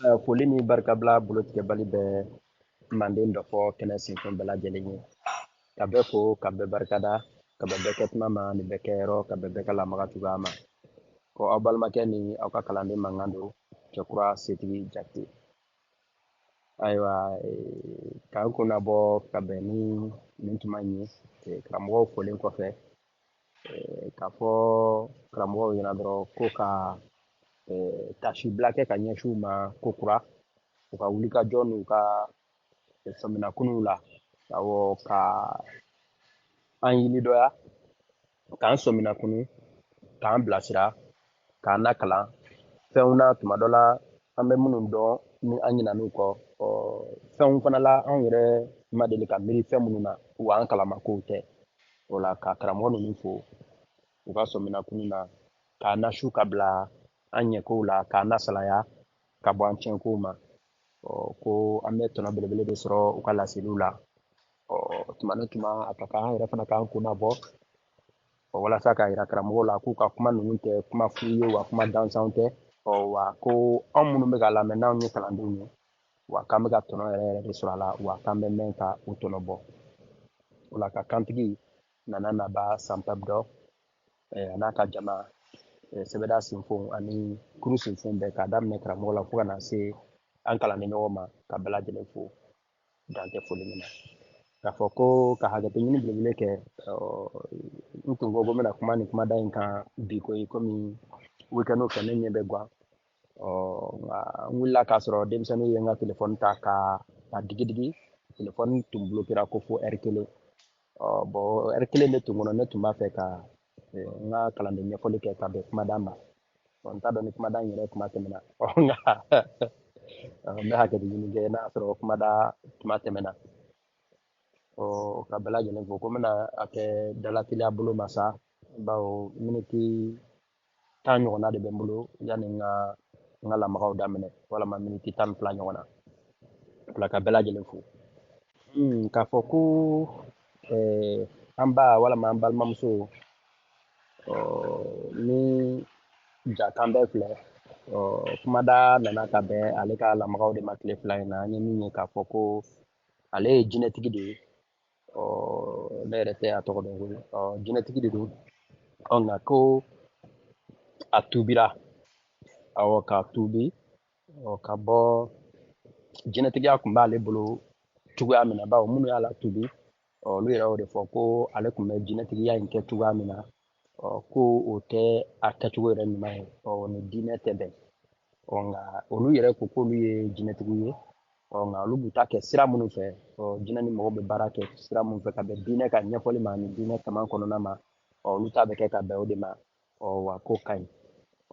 Foli ni barikabila bolotigɛbali bɛ manden dɔ fɔ kɛnɛ senfɛn bɛɛ lajɛlen ye, ka bɛɛ fo, ka bɛɛ barikada, ka bɛn bɛɛ kɛtuma ma ni bɛɛ kɛyɔrɔ, ka bɛn bɛɛ ka lamaga cogoya ma. Ko aw balimakɛ ni aw ka kalanden mankan don, Cɛkura Setigi Jakite. Ayiwa, k'an kunna bɔ ka bɛn ni nin tuma in ye, karamɔgɔw folen kɔfɛ, k'a fɔ karamɔgɔw ɲɛna dɔrɔn ko ka tasibila kɛ ka ɲɛsin u ma ko kura, u ka wulikajɔ n'u ka sɔmina-kununw la, awɔ, ka an yilidɔya, k'an sɔmina-kunu, k'an bilasira, k'an nakalan fɛnw na tuma dɔ la an bɛ minnu dɔn ni an ɲinan'u kɔ, fɛnw fana la anw yɛrɛ ma deli ka miiri fɛn minnu na, wa an kalama kow tɛ. O la ka karamɔgɔ ninnu fo u ka sɔmina-kunu na, k'an nasu ka bila an ɲɛkow la, k'an nasalaya ka bɔ an tiɲɛkow ma. Ko an bɛ tɔnɔ belebele de sɔrɔ u ka laseliw la. Tuma ni tuma a ka kan an yɛrɛ fana k'an kun nabɔ, walasa k'a yira karamɔgɔw la k'u ka kuma ninnu tɛ kuma fu ye, wa kuma gansanw tɛ. Wa ko anw minnu bɛ k'a lamɛn n'anw ye kalandenw ye, wa k'an bɛ ka tɔnɔ yɛrɛ yɛrɛ de sɔrɔ a la, wa k'an bɛ mɛn ka u tɔnɔ bɔ. O la ka kantigi Nana Naba Sanpabdɔ, a n'a ka jama, sɛbɛda senfɔnw ani kuru senfɔnw bɛɛ, k'a daminɛ karamɔgɔ la fo ka na se an kalanden ɲɔgɔn ma, ka bɛɛ lajɛlen fo dan tɛ foli min na. K'a fɔ ko ka hakɛto ɲini belebele kɛ, n tun ko ko n bɛna kuma nin kumada in kan bi koyi, komi weekend fɛ ne ɲɛ bɛ gan. Nka n wulila k'a sɔrɔ denmisɛnninw ye n ka telefɔni ta ka a digidigi, telefɔni tun bloquera ko fo ɛri kelen. Bɔn ɛri kelen de tun kɔnɔ, ne tun b'a fɛ ka n ka kalanden ɲɛfɔli kɛ ka bɛn kumada ma. N t'a dɔn ni kumada in yɛrɛ kuma tɛmɛna, nka n bɛ hakɛto ɲini kɛ n'a sɔrɔ kumada kuma tɛmɛna. Ka bɛɛ lajɛlen fo, ko n bɛna a kɛ dalateliya bolo ma sa, bawo miniti 10 ɲɔgɔnna de bɛ n bolo yanni n ka lamagaw daminɛ, walama miniti 12 ɲɔgɔnna. O la ka bɛɛ lajɛlen fo. K'a fɔ ko an ba walama an balimamuso, ni jakan bɛɛ filɛ, kumada nana ka bɛn ale ka lamagaw de ma tile fila in na. An ye min ye k'a fɔ ko ale ye jinɛtigi de ye. Ne yɛrɛ tɛ a tɔgɔ dɔn koyi. Jinɛtigi de don. Nka ko a tubira, awɔ, k'a tubi, ka bɔ jinɛtigiya tun b'ale bolo cogoya min na, bawo minnu y'a latubi, olu yɛrɛ y'o de fɔ ko ale tun bɛ jinɛtigiya in kɛ cogoya min na, ko o tɛ a kɛcogo yɛrɛ ɲuman ye, ni diinɛ tɛ bɛn. Nka olu yɛrɛ ko k'olu ye jinɛtigiw ye, nka olu b'u ta kɛ sira minnu fɛ, jinɛ ni mɔgɔw bɛ baara kɛ sira minnu fɛ ka bɛn diinɛ ka ɲɛfɔli ma ani diinɛ kaman kɔnɔna ma, olu ta bɛ kɛ ka bɛn o de ma, wa ko ka ɲi.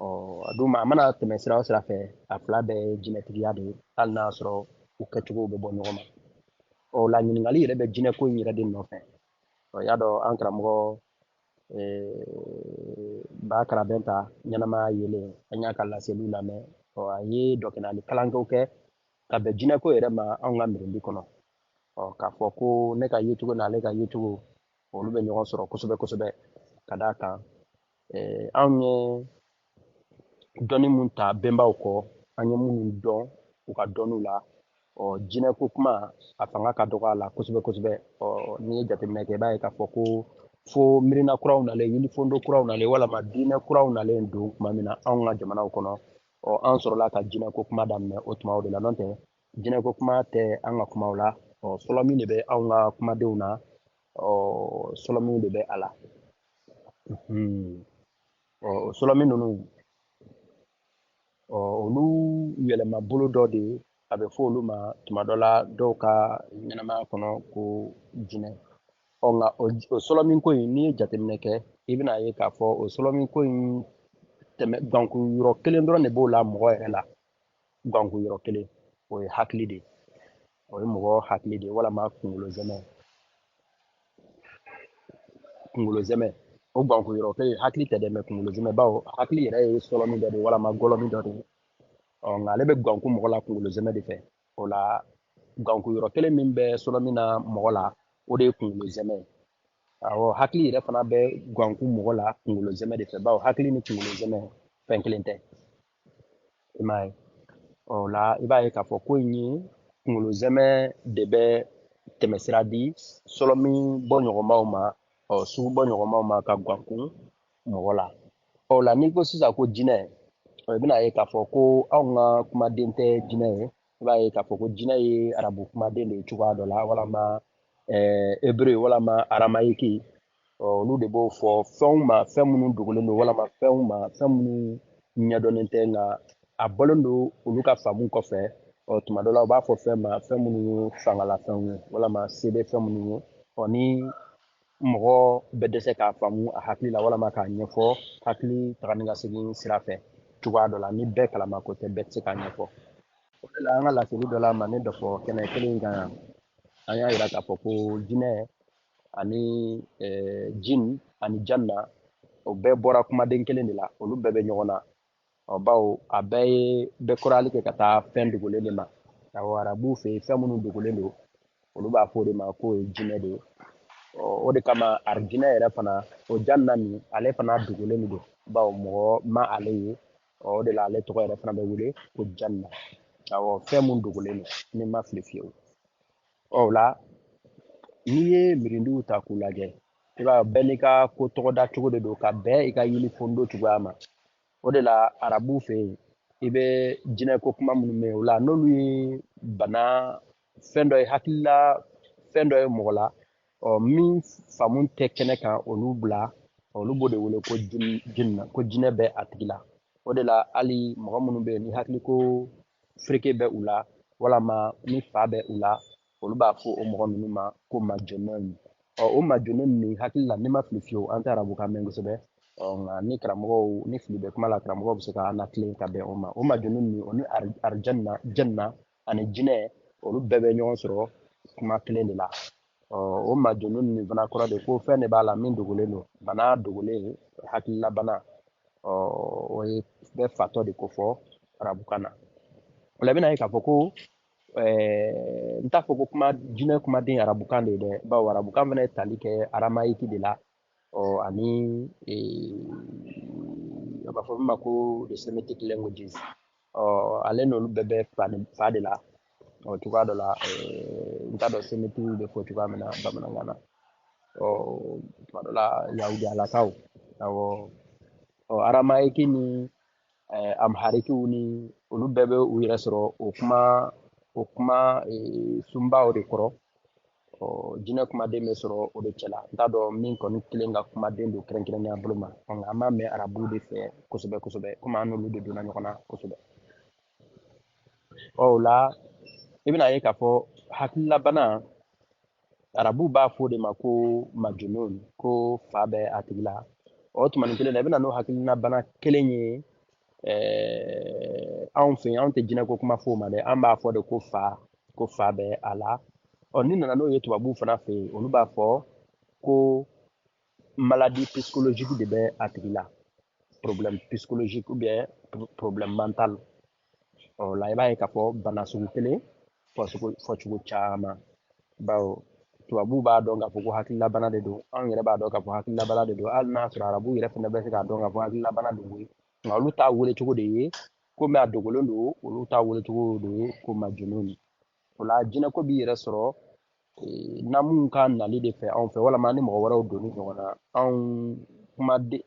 A dun ma, a mana tɛmɛ sira o sira fɛ, a fila bɛɛ ye jinɛtigiya de ye, hali n'a y'a sɔrɔ u kɛcogow bɛ bɔ ɲɔgɔn ma. O la ɲininkali yɛrɛ bɛ jinɛko in yɛrɛ de nɔfɛ. Y'a dɔn an karamɔgɔ ba karabɛn ta ɲɛnamaya yelen, an y'a ka laseliw lamɛn. A ye dɔkɛnali kalankɛw kɛ ka bɛn jinɛko yɛrɛ ma anw ka mirindi kɔnɔ. K'a fɔ ko ne ka yecogo n'ale ka yecogo, olu bɛ ɲɔgɔn sɔrɔ kosɛbɛ kosɛbɛ, ka d'a kan anw ye dɔnni mun ta bɛnbaw kɔ, an ye minnu dɔn u ka dɔnniw la, jinɛko kuma a fanga ka dɔgɔ a la kosɛbɛ kosɛbɛ. N'i ye jateminɛ kɛ, i b'a ye k'a fɔ ko fo miirina kuraw nalen, yilifondo kuraw nalen, walama diinɛ kuraw nalen don tuma min na anw ka jamanaw kɔnɔ, an sɔrɔla ka jinɛko kuma daminɛ o tumaw de la. N'o tɛ, jinɛko kuma tɛ an ka kumaw la. Sɔlɔmin de bɛ anw ka kumadenw na, sɔlɔminw de bɛ a la. O sɔlɔmin ninnu, olu yɛlɛma bolo dɔ de ye, a bɛ fɔ olu ma tuma dɔ la dɔw ka ɲɛnamaya kɔnɔ ko jinɛ. Nka o sɔlɔmin ko in, n'i ye jateminɛ kɛ, i bɛna ye k'a fɔ o sɔlɔmin ko in tɛmɛ ganku yɔrɔ kelen dɔrɔn de b'o la mɔgɔ yɛrɛ la. Ganku yɔrɔ kelen, o ye hakili de ye, o ye mɔgɔ hakili de ye, walama kunkolo zɛmɛ. Kunkolo zɛmɛ, o ganku yɔrɔ kelen, hakili tɛ dɛ, mɛ kunkolo zɛmɛ, bawo hakili yɛrɛ ye sɔlɔmin dɔ de ye, walama gɔlɔmin dɔ de ye. Nka ale bɛ ganku mɔgɔ la kunkolo zɛmɛ de fɛ. O la ganku yɔrɔ kelen min bɛ sɔlɔmin na mɔgɔ la, o de ye kunkolo zɛmɛ ye. Awɔ, hakili yɛrɛ fana bɛ ganku mɔgɔ la kunkolo zɛmɛ de fɛ, bawo hakili ni kunkolo zɛmɛ fɛn kelen tɛ, i m'a ye. O la i b'a ye k'a fɔ ko in ye kunkolo zɛmɛ de bɛ tɛmɛsira di sɔlɔmin bɔ ɲɔgɔnmaw ma, sugu bɔ ɲɔgɔnmaw ma ka gankun mɔgɔ la. O la n'i ko sisan ko jinɛ, i bɛna ye k'a fɔ ko anw ka kumaden tɛ jinɛ ye. I b'a ye k'a fɔ ko jinɛ ye arabu kumaden de ye cogoya dɔ la, walama hébreu walama aramayiki. Olu de b'o fɔ fɛnw ma, fɛn minnu dogolen don, walama fɛnw ma, fɛn minnu ɲɛdɔnnen tɛ, nka a bɔlen don olu ka faamu kɔfɛ. Tuma dɔ la u b'a fɔ fɛn ma, fɛn minnu ye fangalafɛnw ye, walama se bɛ fɛn minnu ye. Ni mɔgɔ bɛ dɛsɛ k'a faamu a hakili la, walama k'a ɲɛfɔ hakili taga ni ka segin sira fɛ cogoya dɔ la, ni bɛɛ kalama ko tɛ, bɛɛ tɛ se k'a ɲɛfɔ. O de la an ka laseli dɔ la Manden dɔfɔ kɛnɛ kelen in kan yan, an y'a yira k'a fɔ ko jinɛ ani jin ani janna, o bɛɛ bɔra kumaden kelen de la, olu bɛɛ bɛ ɲɔgɔn na. Bawo a bɛɛ ye bɛɛ kɔrɔyali kɛ ka taa fɛn dogolen de ma. Awɔ, arabuw fɛ yen, fɛn minnu dogolen don, olu b'a fɔ o de ma k'o ye jinɛ de ye. O de kama arijinɛ yɛrɛ fana, o janna nin, ale fana dogolen de don, bawo mɔgɔ ma ale ye. O de la ale tɔgɔ yɛrɛ fana bɛ wele ko janna. Awɔ, fɛn mun dogolen don, ni ma fili fiyewu. O la n'i ye mirindiw ta k'u lajɛ, i b'a ye bɛɛ n'i ka ko tɔgɔda cogo de don, ka bɛn i ka yeli fondo cogoya ma. O de la arabuw fɛ yen, i bɛ jinɛ ko kuma minnu mɛn o la, n'olu ye bana fɛn dɔ ye, hakilila fɛn dɔ ye mɔgɔ la, min faamu tɛ kɛnɛ kan, olu bila, olu b'o de wele ko jinɛ, ko jinɛ bɛ a tigi la. O de la hali mɔgɔ minnu bɛ yen ni hakili ko fereke bɛ u la, walama ni fa bɛ u la, olu b'a fɔ o mɔgɔ ninnu ma ko majɔnɛw. O majɔnɛw ninnu hakili la, n'i ma fili fiyewu, an tɛ arabukan mɛn kosɛbɛ. Nka ni karamɔgɔw, ni fili bɛ kuma la, karamɔgɔw bɛ se ka an latilen ka bɛn o ma. O majɔnɛw ninnu, o ni arijanna, janna ani jinɛ, olu bɛɛ bɛ ɲɔgɔn sɔrɔ kuma kelen de la. O majɔnɛw ninnu fana kɔrɔ de ko fɛn de b'a la min dogolen don, bana dogolen, hakililabana. O ye bɛ fatɔ de ko fɔ arabukan na. O la i bɛna ye k'a fɔ ko n t'a fɔ ko kuma jinɛ kumaden arabukan de ye dɛ, bawo arabukan fana ye tali kɛ aramayiki de la. Ani a b'a fɔ min ma ko the Semitic languages. Ale n'olu bɛɛ bɛ fa de la. Cogoya dɔ la, n t'a dɔn Semitiw bɛ fɔ cogoya min na bamanankan na. Tuma dɔ la yahudiyalakaw, awɔ, aramayiki ni amharikiw ni olu bɛɛ bɛ u yɛrɛ sɔrɔ o kuma sunbaw de kɔrɔ. Jinɛ kumaden bɛ sɔrɔ o de cɛla. N t'a dɔn min kɔni kelen ka kumaden don kɛrɛnkɛrɛnnenya bolo ma, nka an b'a mɛn arabuw de fɛ kosɛbɛ kosɛbɛ, komi an n'olu de donna ɲɔgɔn na kosɛbɛ. O la i bɛna ye k'a fɔ hakililabana, arabuw b'a fɔ o de ma ko majunun, ko fa bɛ a tigi la. O tuma nin kelen na, i bɛna n'o hakilinabana kelen ye anw fɛ yen, anw tɛ jinɛ ko kuma fɔ o ma dɛ, an b'a fɔ de ko fa, ko fa bɛ a la. Ni nana n'o ye tubabuw fana fɛ yen, olu b'a fɔ ko maladie psychologique de bɛ a tigi la, problème psychologique ou bien problème mental. La i b'a ye k'a fɔ bana sugu kelen fɔcogo caman, bawo tubabuw b'a dɔn k'a fɔ ko hakililabana de don, anw yɛrɛ b'a dɔn k'a fɔ hakililabana de don, hali n'a sɔrɔ arabuw yɛrɛ fana bɛ se k'a dɔn k'a fɔ hakililabana don koyi, nka olu t'a wele cogo de ye komi a dogolen don, olu t'a wele cogo de ye ko majunun. O la jinɛko b'i yɛrɛ sɔrɔ namuw ka nali de fɛ anw fɛ, walama ni mɔgɔ wɛrɛw donni ɲɔgɔn na, anw kumaden,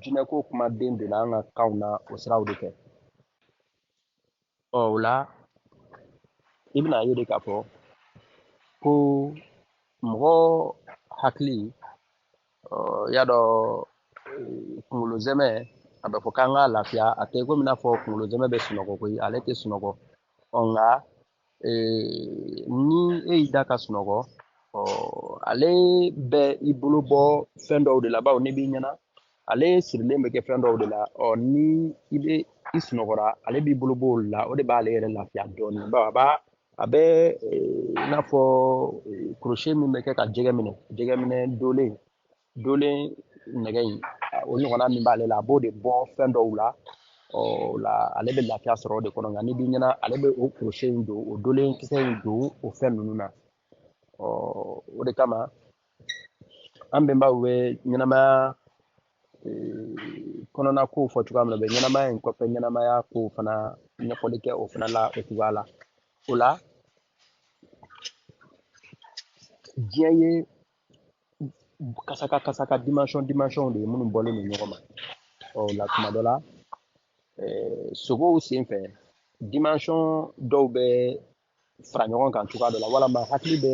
jinɛko kumaden donna an ka kanw na o siraw de fɛ. O la i bɛna ye de k'a fɔ ko mɔgɔ hakili, y'a dɔn kunkolo zɛmɛ, a bɛ fɔ k'an k'a lafiya, a tɛ komi n'a fɔ kunkolo zɛmɛ bɛ sunɔgɔ koyi, ale tɛ sunɔgɔ. Nka ni e y'i da ka sunɔgɔ, ale bɛ i bolo bɔ fɛn dɔw de la, bawo n'i b'i ɲɛna, ale sirilen bɛ kɛ fɛn dɔw de la. Ni i bɛ i sunɔgɔra, ale b'i bolo bɔ o la, o de b'ale yɛrɛ lafiya dɔɔnin, bawo a bɛ i n'a fɔ crochet min bɛ kɛ ka jɛgɛ minɛ, jɛgɛ minɛ dolen nɛgɛ in, o ɲɔgɔnna min b'ale la, a b'o de bɔ fɛn dɔw la. O la ale bɛ lafiya sɔrɔ o de kɔnɔ. Nka n'i b'i ɲɛna, ale bɛ o crochet in don, o dolen kisɛ in don o fɛn ninnu na. O de kama an bɛnbaw bɛ ɲɛnamaya kɔnɔna kow fɔ cogoya min na, u bɛ ɲɛnamaya in kɔfɛ ɲɛnamaya kow fana ɲɛfɔli kɛ o fana la o cogoya la. O la diɲɛ ye kasaka kasaka dimension dimension de ye minnu bɔlen don ɲɔgɔn ma. Ɔ o la tuma dɔ la sogow sen fɛ dimension dɔw bɛ fara ɲɔgɔn kan cogoya dɔ la, walama hakili bɛ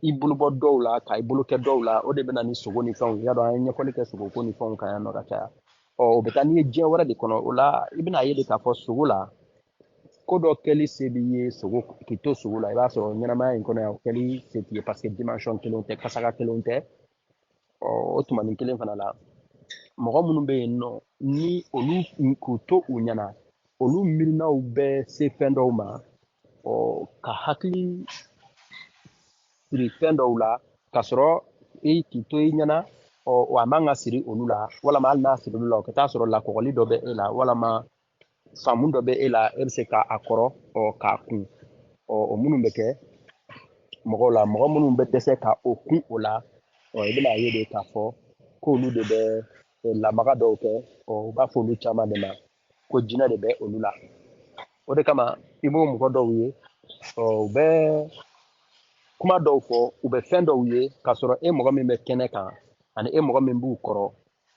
i bolo bɔ dɔw la ka i bolo kɛ dɔw la, o de bɛ na ni sogo ni fɛnw ye. Y'a dɔn an ye ɲɛfɔli kɛ sogo ko ni fɛnw kan yan nɔ ka caya. Ɔ o bɛ taa n'i ye diɲɛ wɛrɛ de kɔnɔ. O la i bɛna ye de k'a fɔ sogo la ko dɔ kɛli se b'i ye sogo k'i to sogo la, i b'a sɔrɔ ɲɛnamaya in kɔnɔ yan o kɛli se t'i ye parce que dimension kelenw tɛ, kasaka kelenw tɛ. Ɔ o tumanin kelen fana la mɔgɔ minnu bɛ yen nɔ ni olu k'u to u ɲɛna, olu miirinaw bɛ se fɛn dɔw ma, ɔ ka hakili siri fɛn dɔw la k'a sɔrɔ i k'i to i ɲɛna, ɔ a man ka siri olu la, walama hali n'a siri olu la o ka taa sɔrɔ lakɔgɔli dɔ bɛ e la, walama faamu dɔ bɛ e la, e bɛ se k'a kɔrɔ, ɔ k'a kun. Ɔ o minnu bɛ kɛ mɔgɔw la, mɔgɔ minnu bɛ dɛsɛ ka o kun o la, ɔ i bɛna ye de k'a fɔ k'olu de bɛ lamaga dɔw kɛ. Ɔ u b'a fɔ olu caman de ma ko jinɛ de bɛ olu la. O de kama i b'o mɔgɔ dɔw ye, ɔ u bɛ kuma dɔw fɔ, u bɛ fɛn dɔw ye k'a sɔrɔ e mɔgɔ min bɛ kɛnɛ kan ani e mɔgɔ min b'u kɔrɔ,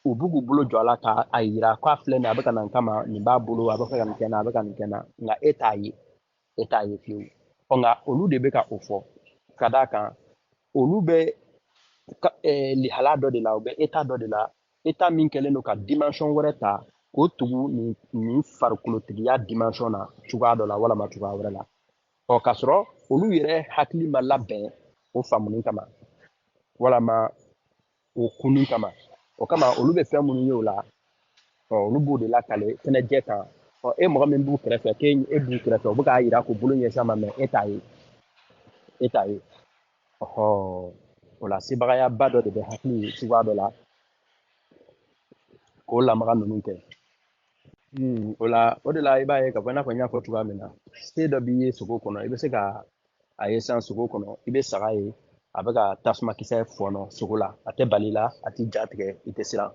u b'u k'u bolo jɔ a la k'a yira k'a filɛ nin ye, a bɛ ka na n kama, nin b'a bolo, a bɛ fɛ ka nin kɛ n na, a bɛ ka nin kɛ n na, nka e t'a ye, e t'a ye fiyewu. Ɔ nka olu de bɛ ka o fɔ ka d'a kan olu bɛ lihala dɔ de la, u bɛ état dɔ de la, état min kɛlen don ka dimension wɛrɛ ta k'o tugu nin farikolotigiya dimension na cogoya dɔ la walama cogoya wɛrɛ la. Ɔ k'a sɔrɔ olu yɛrɛ hakili ma labɛn o faamuni kama walama o kunni kama. O kama olu bɛ fɛn minnu ye o la, ɔ olu b'o de lakale kɛnɛjɛ kan. Ɔ e mɔgɔ min b'u kɛrɛfɛ, k'e e b'u kɛrɛfɛ, u bɛ k'a yira k'u bolo ɲɛsin a ma, mɛ e t'a ye, e t'a ye. Ɔhɔ, o la sebagayaba dɔ de bɛ hakili cogoya dɔ la k'o lamaga ninnu kɛ. O la o de la i b'a ye k'a fɔ i n'a fɔ n y'a fɔ cogoya min na, se dɔ b'i ye sogo kɔnɔ, i bɛ se ka a ye sisan sogo kɔnɔ, i bɛ saga ye a bɛ ka tasumakisɛ fɔnɔ sogo la, a tɛ bali la, a t'i ja tigɛ, i tɛ siran.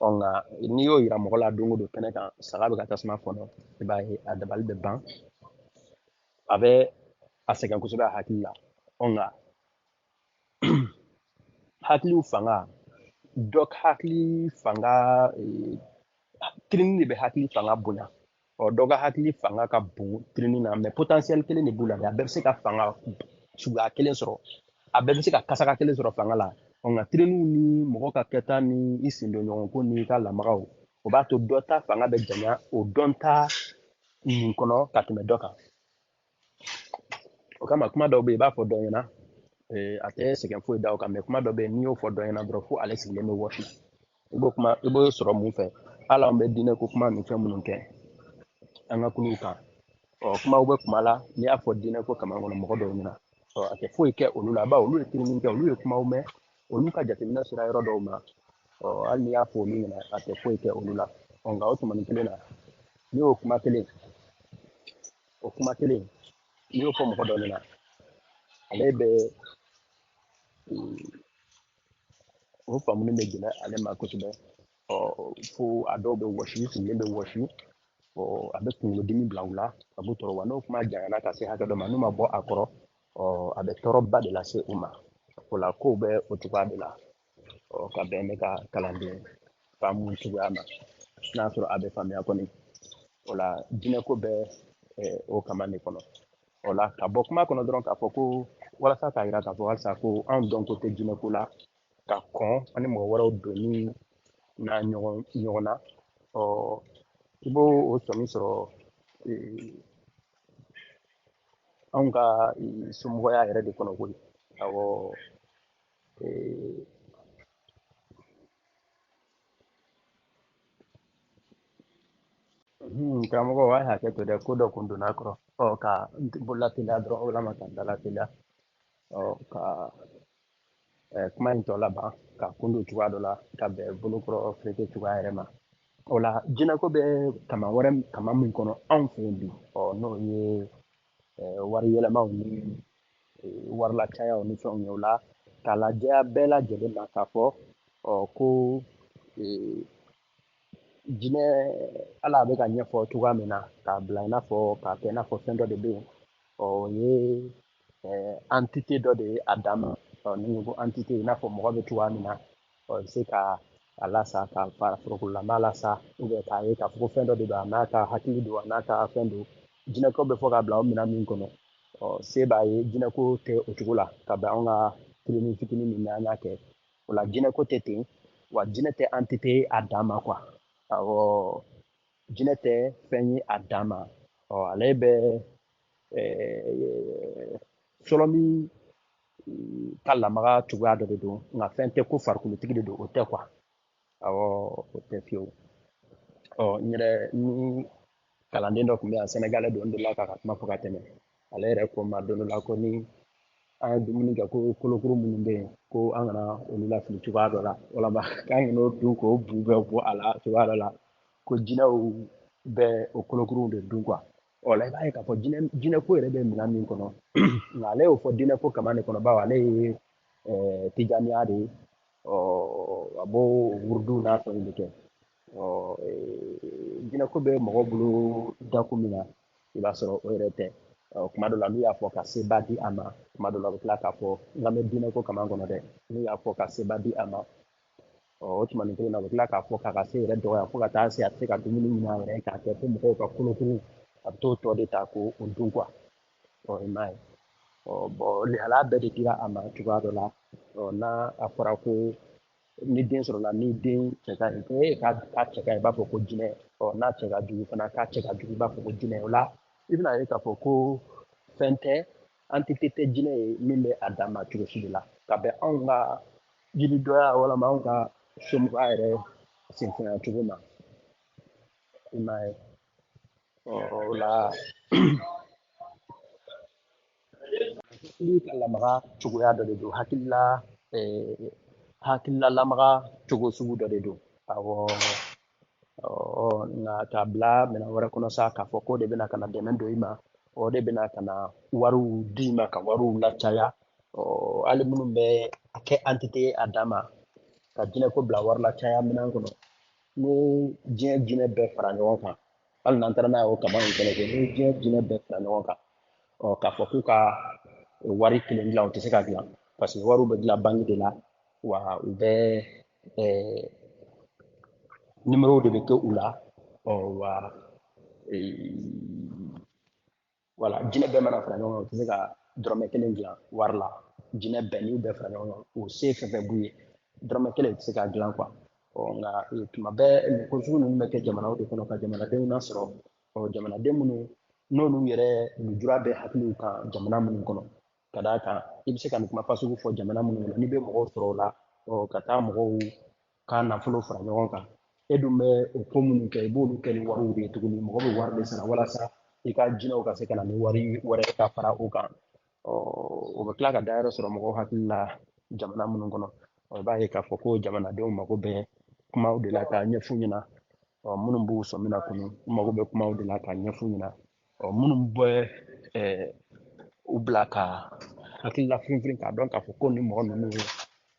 Ɔ nka n'i y'o yira mɔgɔ la don o don kɛnɛ kan, saga bɛ ka tasuma fɔnɔ, i b'a ye a dabali bɛ ban, a bɛ a sɛgɛn kosɛbɛ a hakili la. Ɔ nka hakiliw fanga, dɔ hakili fanga tirini de bɛ hakili fanga bonya. Ɔ dɔ ka hakili fanga ka bon tirini na, mɛ potentiel kelen de b'u la dɛ, a bɛɛ bɛ se ka fanga suguya kelen sɔrɔ, a bɛɛ bɛ se ka kasaka kelen sɔrɔ fanga la. Ɔ nka tiriniw ni mɔgɔ ka kɛta ni i sen don ɲɔgɔn ko n'i ka lamagaw, o b'a to dɔ ta fanga bɛ janya o dɔn ta nin kɔnɔ ka tɛmɛ dɔ kan. O kama kuma dɔw bɛ yen i b'a fɔ dɔ ɲɛna, a tɛ sɛgɛn foyi da o kan, mɛ kuma dɔ bɛ yen n'i y'o fɔ dɔ ɲɛna dɔrɔn fo ale sigilen bɛ wɔsi. I b'o kuma, i b'o sɔrɔ mun fɛ? Hali an bɛ diinɛ ko kuma ni fɛn minnu kɛ an ka kuluw kan, ɔ kumaw bɛ kuma la, n'i y'a fɔ diinɛ ko kama kɔnɔ mɔgɔ dɔw ɲɛna, ɔ a tɛ foyi kɛ olu la, bawo olu ye tirini kɛ, olu ye kumaw mɛn, olu ka jateminɛ sera yɔrɔ dɔw ma, ɔ hali n'i y'a fɔ olu ɲɛna a tɛ foyi kɛ olu la. Ɔ nka o tumanin kelen na, n'i y'o kuma kelen, o kuma kelen n'i y'o fɔ mɔgɔ dɔ ɲɛna, ale bɛ o faamuni bɛ gɛlɛya ale ma kosɛbɛ. Ɔ fo a dɔw bɛ wɔsi, sigilen bɛ wɔsi, ɔ a bɛ kunkolodimi bila u la, a b'u tɔɔrɔ. Wa n'o kuma janyana ka se hakɛ dɔ ma, n'u ma bɔ a kɔrɔ, ɔ a bɛ tɔɔrɔba de lase u ma. O la kow bɛ o cogoya de la, ɔ ka bɛn ne ka kalanden faamu cogoya ma, n'a sɔrɔ a bɛ faamuya kɔni. O la diinɛ ko bɛ o kama de kɔnɔ. O la ka bɔ kuma kɔnɔ dɔrɔn k'a fɔ ko walasa k'a yira k'a fɔ halisa ko anw dɔnko tɛ diinɛ ko la ka kɔn ani mɔgɔ wɛrɛw donni na ɲɔgɔn na, ɔ i b'o o sɔmi sɔrɔ anw ka somɔgɔya yɛrɛ de kɔnɔ koyi. Awɔ. Karamɔgɔ a ye hakɛ to dɛ, ko dɔ kun donna a kɔrɔ, ɔ ka n bolola teliya dɔrɔn, walama ka n dala teliya, ɔ ka kuma in tɔ laban ka kun don cogoya dɔ la ka bɛn bolokɔrɔ fereke cogoya yɛrɛ ma. O la jinɛko bɛ kama wɛrɛ kama min kɔnɔ anw fɛ yen bi, ɔ n'o ye wari yɛlɛmaw ni warilacayaw ni fɛnw ye. O la k'a lajɛya bɛɛ lajɛlen ma k'a fɔ ɔ ko Jinɛ ala bɛ ka ɲɛfɔ cogoya min na k'a bila i n'a fɔ k'a kɛ i n'a fɔ fɛn dɔ de bɛ yen, ɔ o ye entité dɔ de ye a dan ma. Ɔ ni ko entité, i n'a fɔ mɔgɔ bɛ cogoya min na, ɔ i bɛ se ka a lasa ka forokolama lasa, k'a ye k'a fɔ ko fɛn dɔ de don, a n'a ka hakili don, a n'a ka fɛn don. Jinɛko bɛ fɔ k'a bila o minɛn min kɔnɔ, ɔ se b'a ye jinɛko tɛ o cogo la ka bɛn anw ka kilini fitinin min na an y'a kɛ o la. Jinɛko tɛ ten, wa jinɛ tɛ entité a dan ma quoi. Awɔ, jinɛ tɛ fɛn ye a dan ma. Ɔ ale bɛ sɔrɔ min ka lamaga cogoya dɔ de don, nka fɛn tɛ ko farikolotigi de don, o tɛ quoi. Awɔ, o tɛ fiyewu. Ɔ n yɛrɛ ni kalanden dɔ tun bɛ yan, sɛnɛgalɛ don, n delila k'a ka kuma fɔ ka tɛmɛ. Ale yɛrɛ ko n ma don dɔ la ko ni an ye dumuni kɛ, ko kolokuru minnu bɛ yen, ko an kana olu lafili cogoya dɔ la, walama k'an kana o dun k'o bu bɛɛ bɔ a la cogoya dɔ la, ko jinɛw bɛ o kolokuruw de dun quoi. Ɔ la i b'a ye k'a fɔ jinɛko yɛrɛ bɛ minɛn min kɔnɔ, nka ale y'o fɔ diinɛko kama de kɔnɔ, bawo ale ye tijaniya de ye. Ɔ a b'o wurudiw n'a fɛnw de kɛ. Ɔ jinɛko bɛ mɔgɔ bolo dakun min na, i b'a sɔrɔ o yɛrɛ tɛ. Kuma dɔ la n'u y'a fɔ ka seba di a ma, kuma dɔ la u bɛ tila k'a fɔ n ka bɛ diinɛko kama kɔnɔ dɛ, n'u y'a fɔ ka seba di a ma, ɔ o tuma nin kelen na, u bɛ tila k'a fɔ k'a ka se yɛrɛ dɔgɔya fo ka taa se a tɛ se ka dumuni ɲini a yɛrɛ ye k'a kɛ fo mɔgɔw ka kolokuru, a bɛ t'o tɔ de ta k'o dun quoi. Ɔ i m'a ye, ɔ bɔn lihala bɛɛ de dira a ma cogoya dɔ la. Ɔ n'a a fɔra ko ni den sɔrɔla, ni den cɛ ka ɲi, e k'a cɛ ka ɲi, i b'a fɔ ko jinɛ. Ɔ n'a cɛ ka jugu fana, k'a cɛ ka jugu, i b'a fɔ ko jinɛ. O la i bɛna ye k'a fɔ ko fɛn tɛ, entité tɛ jinɛ ye min bɛ a dan ma cogo si de la, ka bɛn anw ka yiridɔya walama anw ka somɔgɔya yɛrɛ senfɛnya cogo ma. I m'a ye, ɔ o la hakili ka lamaga cogoya dɔ de don, hakilila lamaga cogo sugu dɔ de don. Awɔ, nka k'a bila minɛn wɛrɛ kɔnɔ sa, k'a fɔ k'o de bɛna ka na dɛmɛ don i ma, o de bɛna ka na wariw d'i ma ka wariw lacaya. Ɔ hali minnu bɛ a kɛ entité a dan ma ka jinɛko bila wari lacaya minɛn kɔnɔ, ni diɲɛ jinɛ bɛɛ fara ɲɔgɔn kan, hali n'an taara n'a ye o kaba in kɛnɛ kɛ, ni diɲɛ jinɛ bɛɛ fara ɲɔgɔn kan, ɔ k'a fɔ k'u ka wari kelen dilan, o tɛ se ka dilan, parce que wariw bɛ dilan banki de la, wa u bɛ numéro de bɛ kɛ u la. Ɔ wa wala jinɛ bɛɛ mana fara ɲɔgɔn kan, u tɛ se ka dɔrɔmɛ kelen dilan wari la. Jinɛ bɛɛ n'u bɛɛ fara ɲɔgɔn kan, o se fɛn fɛn b'u ye, dɔrɔmɛ kelen tɛ se ka dilan quoi. Ɔ nka tuma bɛɛ nin ko sugu ninnu bɛ kɛ jamanaw de kɔnɔ ka jamanadenw nasɔrɔ. Ɔ jamanaden minnu n'olu yɛrɛ lujura bɛ hakiliw kan jamana minnu kɔnɔ, ka d'a kan i bɛ se ka nin kuma fasugu fɔ jamana minnu kɔnɔ, n'i bɛ mɔgɔw sɔrɔ o la, ɔ ka taa mɔgɔw ka nafolo fara ɲɔgɔn kan, e dun bɛ o ko minnu kɛ, i b'olu kɛ ni wariw de ye tuguni. Mɔgɔ bɛ wari de sara walasa i ka jinɛw ka se ka na ni wari wɛrɛ ka fara o kan. Ɔ o bɛ tila ka dayɔrɔ sɔrɔ mɔgɔw hakili la jamana minnu kɔnɔ. Ɔ i b'a ye k'a fɔ ko jamanadenw mago bɛ kumaw de la k'a ɲɛf'u ɲɛna. Ɔ minnu b'u sɔmi na kunu, u mago bɛ kumaw de la k'a ɲɛf'u ɲɛna. Ɔ minnu bɛ u bila ka hakilila firin k'a dɔn k'a fɔ ko nin mɔgɔ ninnu ye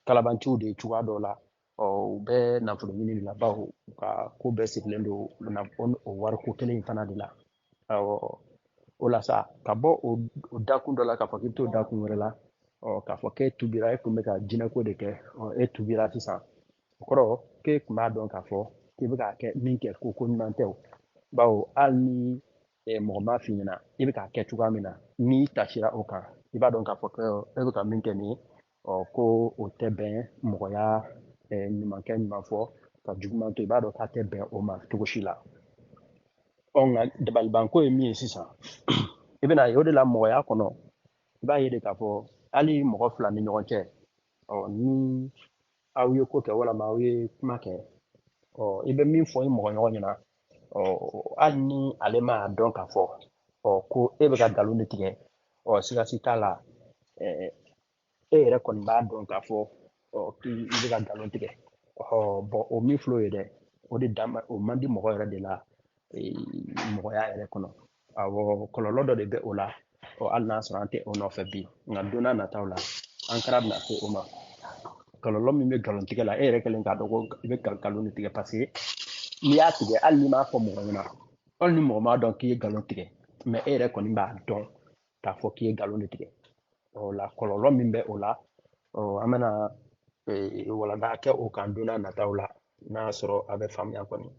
kalabanciw de ye cogoya dɔ la. Ɔ u bɛ nafolo ɲini de la, bawo u ka ko bɛɛ sigilen don o wariko kelen in fana de la. Awɔ, o la sa ka bɔ o dakun dɔ la k'a fɔ k'i bɛ t'o dakun wɛrɛ la, ɔ k'a fɔ k'e tubira, e tun bɛ ka jinɛko de kɛ, ɔ e tubira sisan, o kɔrɔ k'e tun b'a dɔn k'a fɔ k'i bɛ k'a kɛ min kɛ ko ko ɲuman tɛ o, bawo hali ni mɔgɔ m'a f'i ɲɛna i bɛ k'a kɛ cogoya min na, n'i tasira o kan, i b'a dɔn k'a fɔ ko e bɛ ka min kɛ nin ye, ɔ ko o tɛ bɛn mɔgɔya ɲuman kɛ ɲuman fɔ ka juguman to, i b'a dɔn k'a tɛ bɛn o ma cogo si la. Ɔ nka dabalibanko ye min ye sisan, i bɛna ye o de la mɔgɔya kɔnɔ, i b'a ye de k'a fɔ hali mɔgɔ fila ni ɲɔgɔn cɛ, ɔ ni aw ye ko kɛ walama aw ye kuma kɛ, ɔ i bɛ min fɔ i mɔgɔ ɲɔgɔn ɲɛna, ɔ hali ni ale m'a dɔn k'a fɔ ɔ ko e bɛ ka nkalon de tigɛ, ɔ siga si t'a la, e yɛrɛ kɔni b'a dɔn k'a fɔ ɔ k'i bɛ ka nkalon tigɛ. Ɔ bɔn o min filɛ o ye dɛ, o de dan o man di mɔgɔ yɛrɛ de la mɔgɔya yɛrɛ kɔnɔ. Awɔ, kɔlɔlɔ dɔ de bɛ o la. Ɔ hali n'a sɔrɔ an tɛ o nɔfɛ bi, nka don n'a nataw la an kɛra bɛna se o ma. Kɔlɔlɔ min bɛ nkalon tigɛ la, e yɛrɛ kɛlen k'a dɔn ko i bɛ ka nkalon de tigɛ, parce que N'i y'a tigɛ, hali n'i m'a fɔ mɔgɔ ɲɛna, hali ni mɔgɔ m'a dɔn k'i ye nkalon tigɛ, mais e yɛrɛ kɔni b'a dɔn k'a fɔ k'i ye nkalon de tigɛ. O la kɔlɔlɔ min bɛ o la, an bɛna walanda kɛ o kan don n'a nataw la, n'a y'a sɔrɔ a bɛ faamuya kɔni.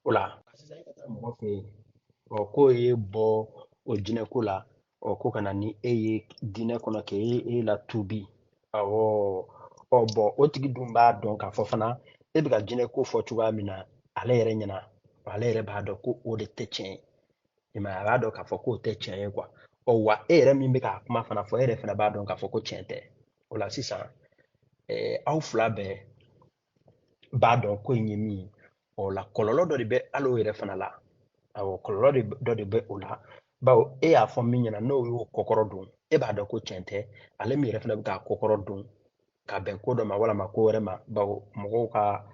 O la sisan e ka taa mɔgɔ fɛ yen, k'o ye bɔ o jinɛko la, ko ka na ni e ye diinɛ kɔnɔ k'e e la tuubi. Awɔ, bɔn o tigi dun b'a dɔn k'a fɔ fana e bɛ ka jinɛ ko fɔ cogoya min na ale yɛrɛ ɲɛna, ale yɛrɛ b'a dɔn ko o de tɛ tiɲɛ ye. I m'a ye, a b'a dɔn k'a fɔ k'o tɛ tiɲɛ ye quoi. Wa e yɛrɛ min bɛ k'a kuma fana fɔ, e yɛrɛ fana b'a dɔn k'a fɔ ko tiɲɛ tɛ. O la sisan, aw fila bɛɛ b'a dɔn ko in ye min ye. O la kɔlɔlɔ dɔ de bɛ hali o yɛrɛ fana la. Awɔ, kɔlɔlɔ dɔ de bɛ o la, bawo e y'a fɔ min ɲɛna n'o y'o kɔkɔrɔ don, e b'a dɔn ko tiɲɛ tɛ. Ale min yɛrɛ fana bɛ k'a kɔkɔrɔ don ka bɛn ko dɔ ma walama ko wɛrɛ ma, bawo mɔgɔw ka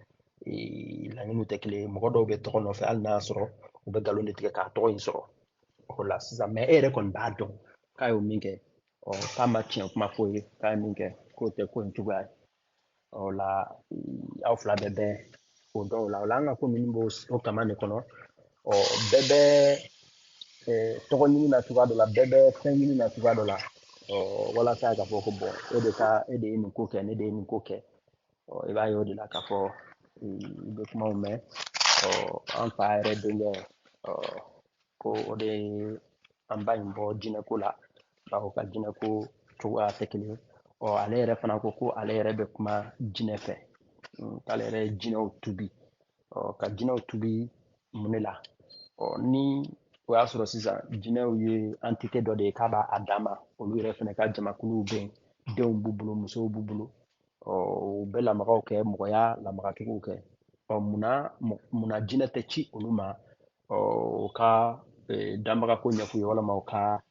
laɲiniw tɛ kelen ye. Mɔgɔ dɔw bɛ tɔgɔ nɔfɛ hali n'a y'a sɔrɔ u bɛ nkalon de tigɛ k'a tɔgɔ in sɔrɔ. O la sisan, mais e yɛrɛ kɔni b'a dɔn k'a y'o min kɛ, k'a ma tiɲɛ kuma f'o ye, k'a ye min kɛ k'o tɛ ko in cogoya ye. O la aw fila bɛɛ bɛn o dɔw la. O la an ka ko ninnu b'o kama de kɔnɔ. Bɛɛ bɛ tɔgɔ ɲini na cogoya dɔ la, bɛɛ bɛ fɛn ɲini na cogoya dɔ la, walasa k'a fɔ ko bɔn e de ye nin ko kɛ, ne de ye nin ko kɛ. I b'a ye o de la k'a fɔ i bɛ kumaw mɛn, an fa yɛrɛ denkɛ, ko o de ye an ba in bɔ jinɛko la, bawo ka jinɛko cogoya tɛ kelen ye. Ale yɛrɛ fana ko ko ale yɛrɛ bɛ kuma jinɛ fɛ, k'ale yɛrɛ ye jinɛw tubi. Ka jinɛw tubi mun de la? Ni o y'a sɔrɔ sisan jinɛw ye entité dɔ de ye k'a b'a dan ma, olu yɛrɛ fana ka jamakuluw bɛ yen, denw b'u bolo, musow b'u bolo, u bɛ lamagaw kɛ, mɔgɔya lamagacogow kɛ. Munna jinɛ tɛ ci olu ma, o ka danbagako ɲɛf'u ye, walama u ka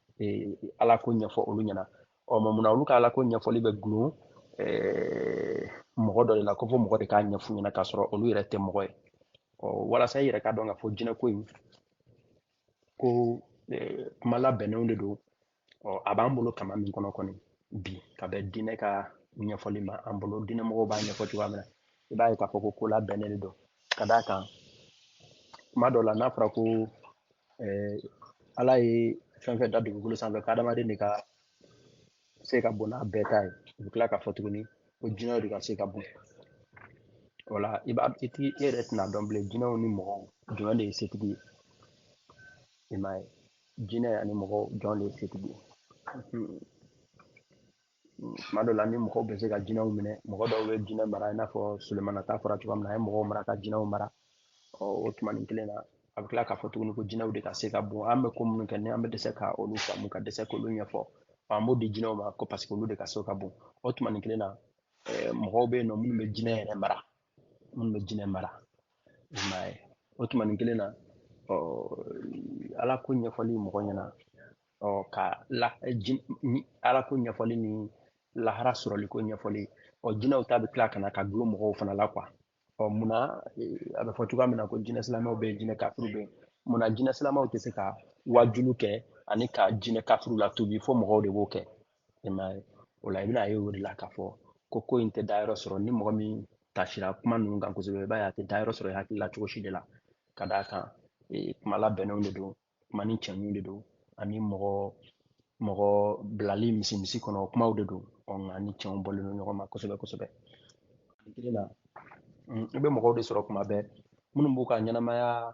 alako ɲɛfɔ olu ɲɛna? Mais munna olu ka alako ɲɛfɔli bɛ gulon mɔgɔ dɔ de la, ko fo mɔgɔ de k'a ɲɛf'u ɲɛna k'a sɔrɔ olu yɛrɛ tɛ mɔgɔ ye? Walasa i yɛrɛ ka dɔn k'a fɔ jinɛko in ko kuma labɛnnenw de don. A b'an bolo kama min kɔnɔ kɔni bi, ka bɛn diinɛ ka ɲɛfɔli ma, an bolo diinɛmɔgɔw b'a ɲɛfɔ cogoya min na, i b'a ye k'a fɔ ko ko labɛnnen de don. Ka d'a kan kuma dɔw la n'a fɔra ko ala ye fɛn fɛn da dugukolo sanfɛ, k'adamaden de ka se ka bon n'a bɛɛ ta ye, u bɛ tila k'a fɔ tuguni ko jinɛw de ka se ka bon. O la i b'a, i ti, e yɛrɛ tɛna dɔn bilen jinɛw ni mɔgɔw jumɛn de ye setigi ye. I m'a ye, jinɛ ani mɔgɔw jɔn de ye setigi ye? Tuma dɔw la ni mɔgɔw bɛ se ka jinɛw minɛ, mɔgɔ dɔw bɛ jinɛ mara, i n'a fɔ Sulemana ta fɔra cogoya min na, a ye mɔgɔw mara ka jinɛw mara. O tuma nin kelen na, a bɛ tila k'a fɔ tuguni ko jinɛw de ka se ka bon. An bɛ ko minnu kɛ ni an bɛ dɛsɛ ka olu faamu, ka dɛsɛ k'olu ɲɛfɔ, an b'o di jinɛw ma ko parce que olu de ka se ka bon. O tuma nin kelen na, mɔgɔw bɛ yen nɔ minnu bɛ jinɛ yɛrɛ mara, minnu bɛ jinɛ mara. I m'a ye, o tuma nin kelen na, ala ko ɲɛfɔli mɔgɔ ɲɛna, ka la, ni ala ko ɲɛfɔli ni lahara sɔrɔli ko ɲɛfɔli, jinɛw ta bɛ tila ka na ka gulon mɔgɔw fana la quoi. Munna a bɛ fɔ cogoya min na ko jinɛ silamɛw bɛ yen, jinɛ kafiriw bɛ yen, munna jinɛ silamɛw tɛ se ka wajulu kɛ ani ka jinɛ kafiriw la tubi, fo mɔgɔw de b'o kɛ? I m'a ye, o la i bɛna ye o de la k'a fɔ ko ko in tɛ dayɔrɔ sɔrɔ. Ni mɔgɔ min tasira kuma ninnu kan kosɛbɛ, i b'a ye a tɛ dayɔrɔ sɔrɔ i hakili la cogo si de la. Ka d'a kan kuma labɛnnenw de don, kuma ni cɛɲiw de don, ani mɔgɔ bilali misi kɔnɔ kumaw de don. Nka ni cɛnw bɔlen don ɲɔgɔn ma kosɛbɛ kosɛbɛ. Kelen na, i bɛ mɔgɔw de sɔrɔ kuma bɛɛ minnu b'u ka ɲɛnamaya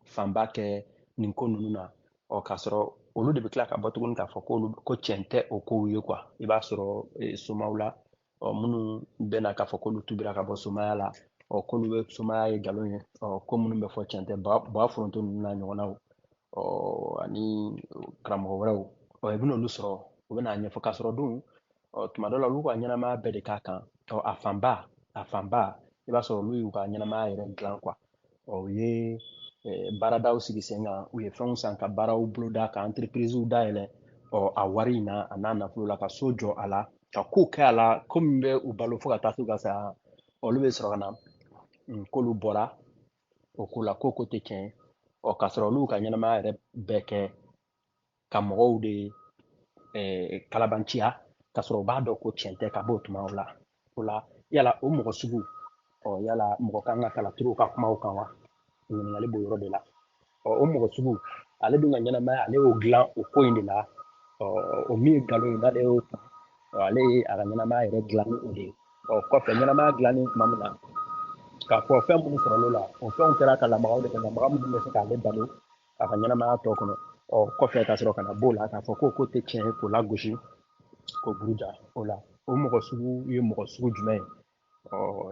fanba kɛ nin ko ninnu na, k'a sɔrɔ olu de bɛ tila ka bɔ tuguni k'a fɔ ko tiɲɛ tɛ o kow ye quoi. I b'a sɔrɔ somaw la, minnu bɛ na k'a fɔ k'olu tubira ka bɔ somaya la, k'olu bɛ somaya ye nkalon ye, ko minnu bɛ fɔ tiɲɛ tɛ, ba foronto ninnu n'a ɲɔgɔnnaw, ani karamɔgɔ wɛrɛw, i bɛn'olu sɔrɔ, u bɛna ɲɛfɔ k'a sɔrɔ dun, tuma dɔw la olu ka ɲɛnamaya bɛɛ de k'a kan. A fanba, i b'a sɔrɔ olu y'u ka ɲɛnamaya yɛrɛ dilan quoi. U ye baaradaw sigi sen kan, u ye fɛnw san ka baaraw boloda, ka entreprisew dayɛlɛ, a wari in na, a n'a nafolo la, ka so jɔ a la, ka kow kɛ a la, ko min bɛ u balo fo ka taa s'u ka saya. Olu bɛ sɔrɔ ka na, k'olu bɔra o ko la, ko tɛ tiɲɛ ye. K'a sɔrɔ olu ka ɲɛnamaya yɛrɛ bɛɛ kɛ ka mɔgɔw de kalabanciya, k'a sɔrɔ u b'a dɔn ko tiɲɛ tɛ ka bɔ o tumaw la. O la yala o mɔgɔ sugu, yala mɔgɔ kan ka kala turu ka kumaw kan wa? Ɲininkali b'o yɔrɔ de la. O mɔgɔ sugu ale dun ka ɲɛnamaya, ale y'o dilan o ko in de la. O min ye nkalon ye, n'ale y'o ta, ale ye a ka ɲɛnamaya yɛrɛ dilan ni o de ye. Kɔfɛ ɲɛnamaya dilanni tuma min na, k'a fɔ fɛn minnu sɔrɔla o la, o fɛnw kɛra ka lamagaw de kɛ, lamaga minnu bɛ se k'ale balo a ka ɲɛnamaya tɔ kɔnɔ. Kɔfɛ ka sɔrɔ ka na b'o la k'a fɔ ko tɛ tiɲɛ ye, k'o lagosi, k'o buruja o la. O mɔgɔ sugu ye mɔgɔ sugu jumɛn ye?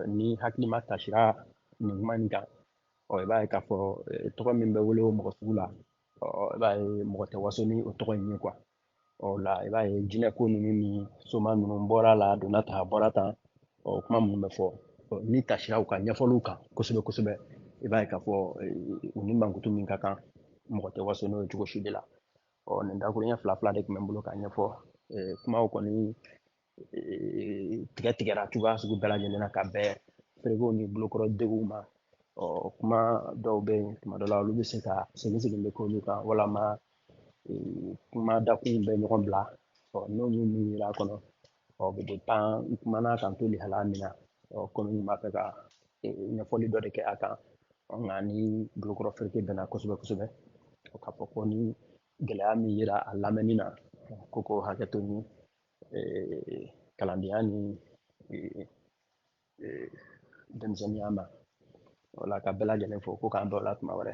Ni hakili ma tasira nin kuma in kan, i b'a ye k'a fɔ tɔgɔ min bɛ wele o mɔgɔ sugu la, i b'a ye mɔgɔ tɛ waso ni o tɔgɔ in ye quoi. O la i b'a ye jinɛ ko ninnu ni soma ninnu bɔra la, a donna tan, a bɔra tan, kuma minnu bɛ fɔ, ni tasira u ka ɲɛfɔliw kan kosɛbɛ kosɛbɛ, i b'a ye k'a fɔ u ni mankutu min ka kan, mɔgɔ tɛ waso n'o ye cogo si de la. Nin dakuruɲɛ fila fila de tun bɛ n bolo k'a ɲɛfɔ. Kumaw kɔni tigɛ tigɛra cogoya sugu bɛɛ lajɛlen na ka bɛn feerekow ni bolokɔrɔ deguw ma. Kuma dɔw bɛ yen tuma dɔ la olu bɛ se ka segin segin bɛ k'olu kan, walama kuma dakun bɛ ɲɔgɔn bila. N'o min yera a kɔnɔ, bɛ dépend n kumana kan to lihala min na. Komi n b'a fɛ ka ɲɛfɔli dɔ de kɛ a kan, nka ni bolokɔrɔ fereke bɛnna kosɛbɛ kosɛbɛ, k'a fɔ ko ni gɛlɛya min yera a lamɛnni na, ko hakɛ to ni kalandenya ni denmisɛnninya ma. Wala ka bɛɛ lajɛlen fo, ko k'an bɛn o la tuma wɛrɛ.